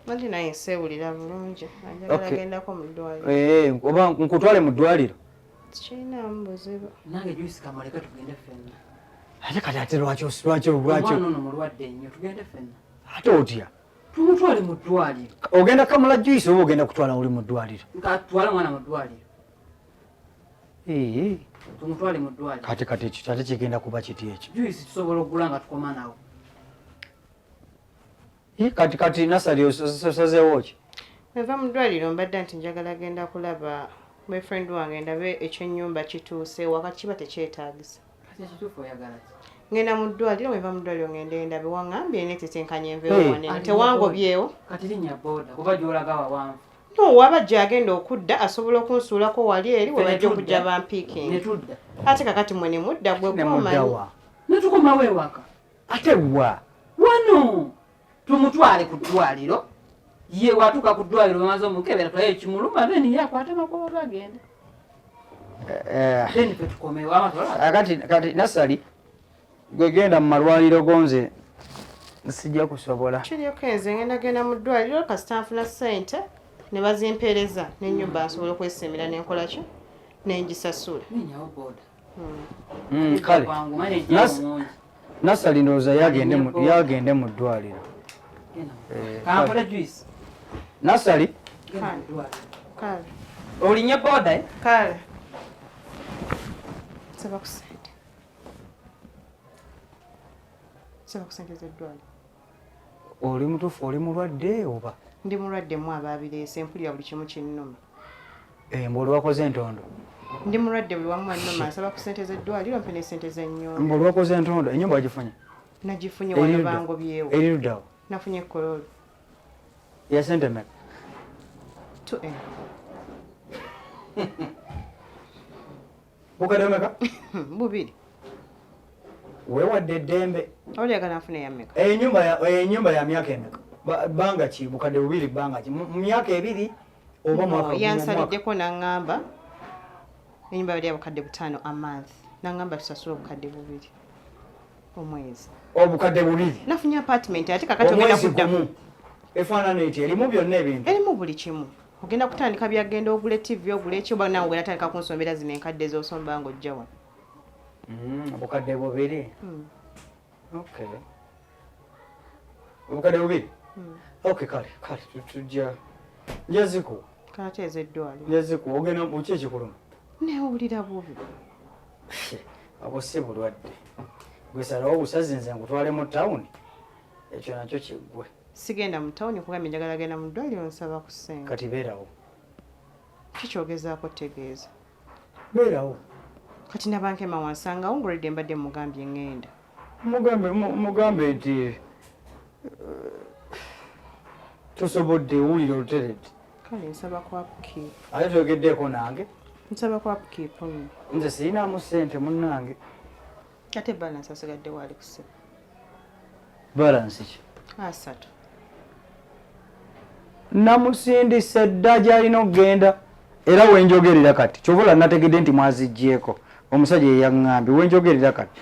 Anti naye seewulira bulungi. Njagala gendako mu ddwaliro. Eh, oba nkutwale mu ddwaliro? Sikirinaamu buzibu. Nange Joyce kamuleke tugende ffenna. Ate kati ate lwaki lwaki lwaki? Omwana ono mulwadde nnyo, tugende ffenna. Ate otya? Tumutwale mu ddwaliro. Ogenda kamula Joyce oba ogenda kutwala oli mu ddwaliro? Nkatwala omwana mu ddwaliro. Ee. Tumutwale mu ddwaliro. Kati kati ekyo ate kigenda kuba kiti ekyo? Joyce tusobola okugula nga tukoma nawo. Kati kati Nasali osazeewo ki? Nva mu ddwaliro mbadde nti njagala genda kulaba boyfriend wange ndabe ekyennyumba kituuse waka kiba tekyetaagisa. Kati ekituufu oyagala ki? Ngenda mu ddwaliro nva mu ddwaliro ngende ndabe waŋŋambye netetenkanye nveewo wanene tewangobyewo. Kati linnya boda kuba gy'olaga wawanvu. No, waba gy'agenda okudda asobola okunsuulako wali eri we bajja okujja bampiikinga. Ne tudda. Ate kakati mwe ne mudda gwe gwomanyi. Ne tukomawo ewaka. Ate wa? Wano tumutwale ku ddwaliro ye watuuka ku ddwaliro bamaze omukebera tulayo ekimuluma then ye akwate makubo gagenda eh, then fe tukomewo amatwala ah, kati kati Nasali gwe genda mu malwaliro gonze sijja kusobola kiryoka nze ngenda genda mu ddwaliro kasita nfuna ssente ne bazimpeereza n'ennyumba nsobola okwesimira nenkola ki nengisasula ninyawo boda Kale Nasali ndowooza yagende mu ddwaliro. Eh, kankole juice. Nasali kale olinye boda eh? Kale nsaba ku ssente, nsaba ku ssente z'eddwaliro. Oli mutuufu oli mulwadde oba? Ndi mulwadde mu abaabireese mpulira buli kimu kinnuma. Eh, mbu oli wakoze entondo? Ndi mulwadde buli wamu wannuma, nsaba ku ssente z'eddwaliro mpe ne ssente z'ennyumba. Mbu oli wakoze entondo, ennyumba wagifunye? Nagifunye wano bangobyewo. Eri luddawo? Nafunye Kololo. Ya ssente mmeka? 2M. Bukadde bumeka? Bubiri. Weewadde eddembe. Oli oyagala nfune ya mmeka? Ennyumba ya myaka emeka? Bbanga ki? Bukadde bubiri bbanga ki? Mu myaka ebiri oba mwaka gumu? Yansaliddeko n'aŋŋamba ennyumba yali ya bukadde 5 a month. N'aŋŋamba tusasule obukadde 2 omwezi. Obukadde 2? Nafunye apartment ate kakati ogenda kudda. Omwezi gumu. Efaanana etya? Erimu byonna ebintu? Erimu buli kimu. Ogenda kutandika byagenda ogule TV ogule eki oba naawe ogenda tandika kunsombera zino enkadde z'osomba ng'ojja wano. Obukadde 2. Okay. Obukadde 2? Okay, kale, kale tujja nja zikuwa. Kati ez'eddwaliro. Nja zikuwa. Ogenda ki ekikuluma? Neewulira bubi. Obwo si bulwadde. Gwe salawo obusazi nze nkutwale mu tawuni. Ekyo nakyo kiggwe. Sigenda mu tawuni kugambye njagala genda mu ddwaliro nsaba ku ssente. Kati beerawo. Kikyogezaako tegeeza. Beerawo. Kati Nabankema wansangawo ng'olwedde mbadde mugambye ŋŋenda. Mugambe mugambe nti tosobodde owulira oluteredde. Kale nsaba ku upkeep. Ate toyogeddeeko nange? Nsaba ku upkeep nno. Nze sirinamu ssente munnange. Ate balance asigaddewo ali ku ssimu. Balance ki? 3. Namusindise dda gy'alina okugenda era wenjogerera kati kyova nategedde nti mwaziggyeeko omusajja ye yaŋŋambye wenjogerera kati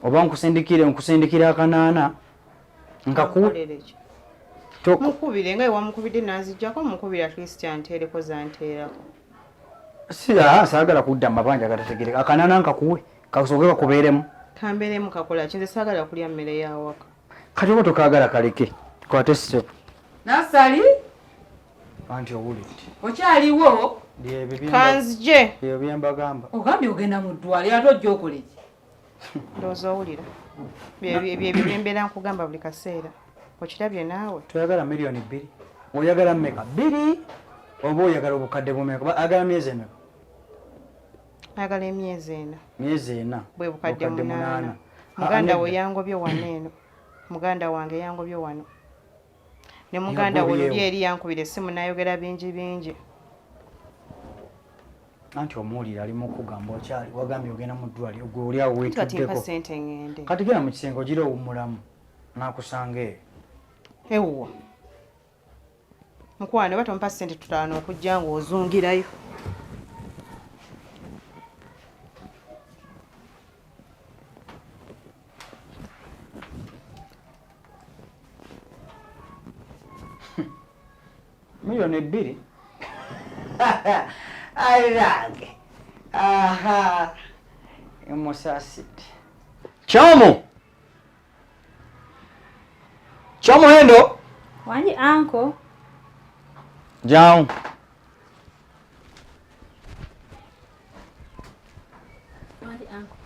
oba nkusindikire akanaana nkakuwe. Mukubire nga wamukubidde n'aziggyako, mukubire at least anteereko zanteerako. Si saagala kudda mu mabanja agatategeereka. Akanaana nkakuwe kasooke kakubeeremu. Kambeeremu kakola ki? Nze saagala kulya mmere ya waka. Kati oba tokaagala kaleke kwate ssebo. Nasali Anti owulidde. Okyaliwo? Kanzije. Ebyo bye mbagamba. Ogambye ogenda mu ddwaliro ate ojja okola ki? Ndowooza owulira. Byebyo bye mbeera nkugamba buli kaseera. Okirabye naawe? Toyagala miliyoni 2. Oyagala mmeka? 2 oba oyagala obukadde bumeka? Ayagala myezi emeka? Ayagala emyezi 4. Myezi 4. Bwe bukadde 8. Muganda we yangobye wano eno. Muganda wange yangobye wano. Ne muganda we luli eri yankubira essimu n'ayogera bingi bingi. Anti omuwulira ali mu kugamba okyali wagambye ogenda mu ddwaliro gwe oli awo weetuddeko. Ssente ŋŋende. Kati genda mu kisenge ogira owummulamu n'akusanga eyo. Ewuwa. Mukwano oba tompa ssente tutaano okujja ng'ozungirayo. 2 million? Alange aha, musaasidde. Kyomu kyomuhendo. Wangi uncle. Jangu. Wangi uncle.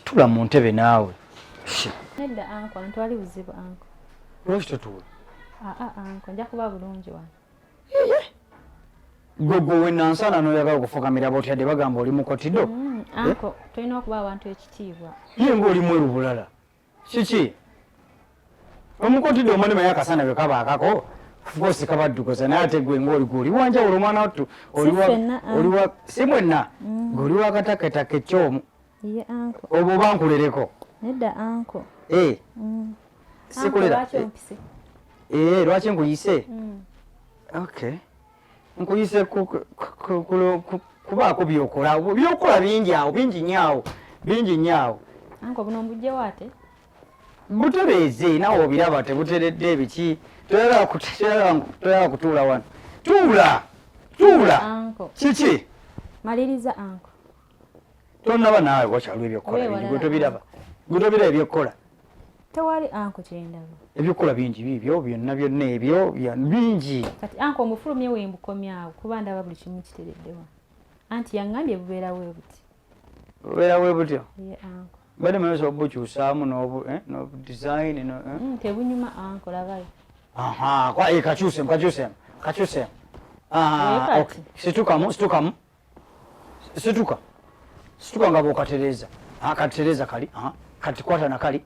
Tula mu ntebe naawe. Nedda uncle, ntwali buzibu uncle. Lwaki totuula? Aa uncle, nja kuba bulungi wano. Gwe gwe wenansana noyagala okufukamira botyadde bagamba oli mukotido. Uncle, tolina okuba abantu ekitiibwa. Ye ngaoli mweru bulala kiki omukotido omani maye akasana bwe kaba akako of kabaddukoza, naye ate gwe ngaoli gwe oli wanjawulo omwana wattu. Si ffenna, ah. Oliwa si mwenna, gwe oli wakataketake kyomu. Ye uncle. Obwo oba nkulereko? Nedda uncle. Eh, Uncle, sikulera. lwaki ompise? Eh, lwaki nkuyise? Okay, nkuyise kubaako byokola, byokola bingi awo, bingi nnyo awo, bingi nnyo awo. Uncle, buno mbugyewo ate? Butereeze naawe, obiraba tebuteredde ebiki. Toyagala toyagala kutuula wano? Tuula, tuula. Uncle. Kiki? Maliriza uncle. Tonaba naawe, wakyaliwo ebyokukola Weewala. bingi. Gwe tobiraba, gwe tobiraba ebyokukola. Tewali uncle kyendaba. Ebyokukola bingi biibyo byonna byonna ebyo bingi. Kati uncle, omufulumye wembukomyawo kuba ndaba buli kimu kitereddewa. Anti yaŋŋambye bubeera bwe buti. Obeera bwe butyo? Ye uncle. Mbadde manyi osobola obukyusaamu n'obu design no, eh? Tebunyuma uncle, labayo. Aha, kwa kakyusemu, kakyusemu, kakyusemu. Ah, Eh, kati. okay. Situkamu, situkamu. Situka. Situka nga bw'okatereeza. Ah, katereeza kali. Aha. Kati kwata na kali.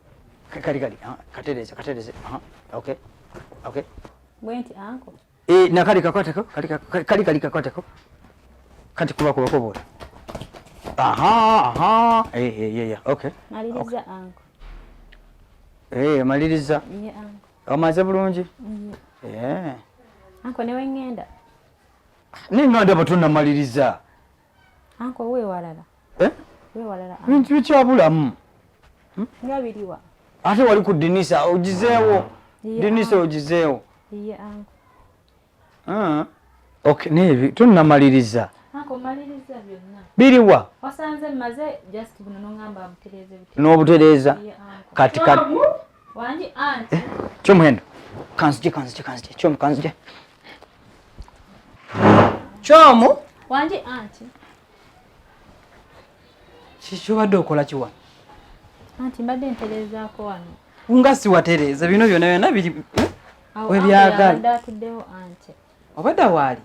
Kali kali. Aha, katereeza, katereeze. Aha. Okay. Okay. Bwe nti uncle. Eh, na kali kakwateko, kali kali kali kakwateko. Kati kuba kuba kuba. Aha, aha. Eh, eh, yeah, yeah. Okay. Maliriza uncle. Eh, maliriza. Ye uncle. Omaze bulungi? Ye. Eh. Uncle, ne weŋŋenda? Ninga ndaba tonnamaliriza. Uncle, weewalala. Eh? Weewalala uncle. Bintu bikyabulamu. Nga biriwa? Ate wali ku dinisa ogizeewo. Ye, Dinisa uncle. ogizeewo. Ye uncle. Ah. Okay, nebi tonnamaliriza. Uncle, maliriza byonna. Biriwa? Wasanze mmaze just buno n'oŋŋamba butereeze butereeze. N'obutereeza. Ye uncle. Kati kati Wangi anti. Kyomuhendo. Kanzije, kanzije, kanzije. Kyomu kanzije. Kyomu. Wangi anti. Kiki obadde okola kiwa? Anti mbadde ntereezaako wano. Nga siwatereeza bino byonna byonna biri eh? Awo Webyagala. uncle yabadde atuddewo anti. Obadde waali?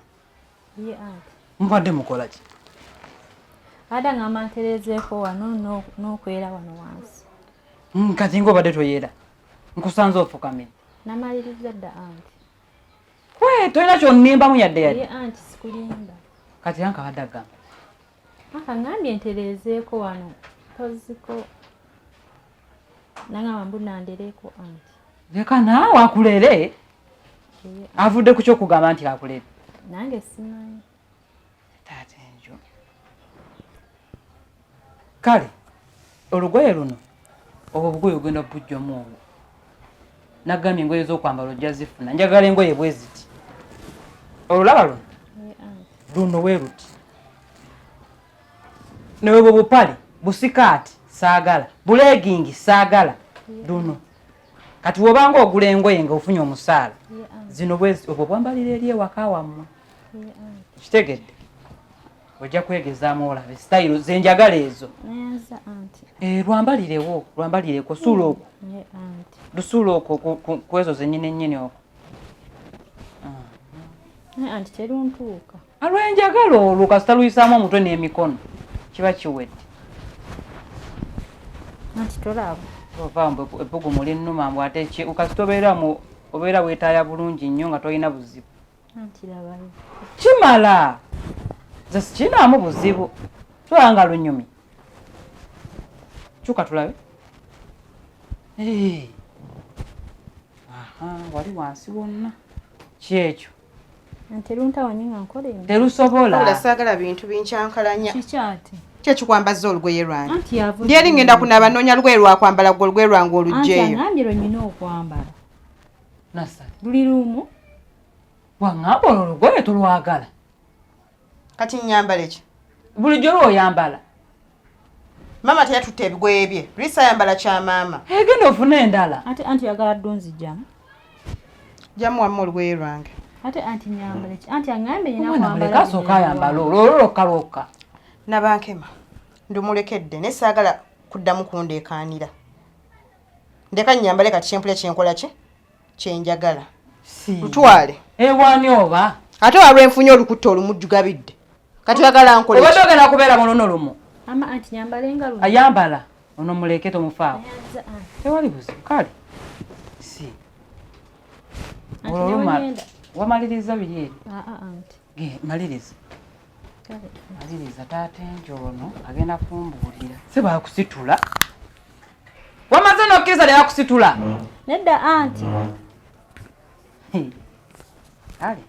Ye anti. Mubadde mukola ki? Abadde aŋŋamba ntereezeeko wano n'okwera wano wansi. Kati nga obadde toyera, nkusanze ofukamidde. Namaliriza dda anti. We tolina kyonnimbamu yadde yadde? Ye anti, sikulimba. Kati anka abadde agamba? Anka ŋŋambye ntereezeeko wano toziko naŋŋamba mbu nandereeko anti. Leka naawe, akulere. Ye. Avudde ku kyokugamba nti akulere? Nange simanyi. Taata enjo, kale olugoye luno, obwo obugoye ogenda bujjamu obwo. Nagambye engoye z'okwambala ojja zifuna. Njagala engoye bwe ziti, olulaba luno? Ye anti. Luno we luti newebwe bupale busikaati saagala, buleggings saagala, luno. Kati wobanga ogula engoye nga ofunye omusaala, Ye anti. zino bwezi, obwo bwambalira eri ewaka wammwe. Ye anti. Kitegedde? Ojja kwegezaamu olabe sitayiro zenjagala ezo. Nayanza anti. Eh, lwambalirewo, lwambalireko, suula okwo. Ye anti. Lusuula okwo ku ezo zennyini ennyini okwo. Naye anti teruntuuka. Alwenjagala olwo kasita luyisaamu omutwe n'emikono kiba kiwedde. Anti tolaba. Ova mbu ebbugumu linnuma mbu ate ki, kasita obeera mu obeera weetaaya bulungi nnyo nga tolina buzibu. Anti labayo. Kimala, nze sikinaamu buzibu, tulaba nga lunyumi. Kyuka tulabe. Eh. Aha, wali wansi wonna kyekyo. Anti teruntawanye nga nkola emi. Terusobola. Wabula saagala bintu binkyankalanya. Kiki ate? Ki ekikwambaza olugoye lwange? Anti yavudde. Ndi eri ngenda kunaaba, noonya lugoye lwakwambala, gwe olugoye lwange Anti olugyeyo. aŋŋambye lwe nnina okwambala. Nassali. Luli lumu. Waŋŋamba olwo olugoye tolwagala. Kati nnyambale ki? Bulijjo lw'oyambala. Maama teyatutte ebigoye bye. Lisa ayambala kya maama. Egenda ofune endala. Ate anti oyagala ddunzijjamu. Jamu wamma olugoye lwange. Ate anti nyambale ki? Anti aŋŋambye nyina Omwana kwambala. muleke asooka ayambala olwo olwo lwokka lwokka. Nabankema ndumulekedde naye saagala kuddamu kundeekaanira. Ndeka nnyambale kati kyempulira kyenkola ki kyenjagala. Si. Lutwale. Ewani oba? Ate walwenfunye olukutta olumujjugabidde. Kati oyagala nkole Obadde ki? ogenda kubeera mu luno lumu. Ama anti nyambale nga luno. Ayambala. Ono muleke tomufaako. Ayanza anti. Tewali buzibu kale. Si. Anti Olwo ne olumala. wengenda. Wamaliriza biri eri. Aa anti. Ge, maliriza. Kale. Maliriza taata enjo ono agenda kumbuulira. Si baakusitula. Wamaze n'okkiriza ne bakusitula. Nedda anti. Kale.